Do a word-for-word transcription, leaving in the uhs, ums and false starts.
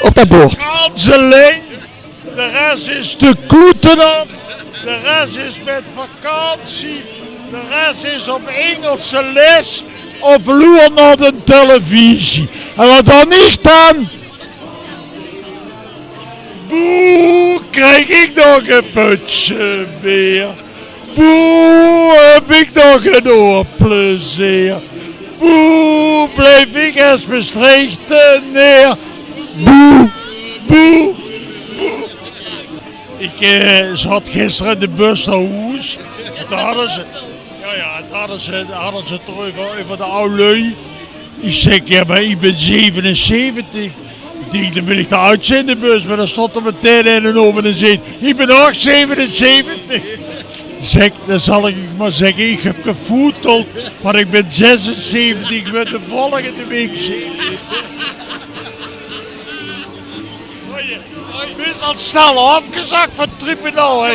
op dat bord. Ganse lien. De res is de kloete op. De res is met vakantie. De res is op Engelse les of loer naar de televisie. En wat dan niet dan? Boe, krijg ik nog een putje meer. Boe, heb ik nog een oor plezier. Boe, blijf ik eens bestreegd neer. Boe, boe, boe. Ik eh, zat gisteren in de bus naar hoes. En toen hadden ze, ja, ja, toen hadden ze, hadden ze het erover, over de oude lui. Ik zeg, ja, maar ik ben zevenenzeventig. Ik denk, dan ben ik de oudste in de bus, maar dan stond er meteen een en over en zei: "Ik ben ook zevenenzeventig." Zeg, dan zal ik maar zeggen, ik heb gevoeteld, maar ik ben zesenzeventig, ik ben de volgende week zeventig. Je bent al snel afgezakt van het tribunaal, hè?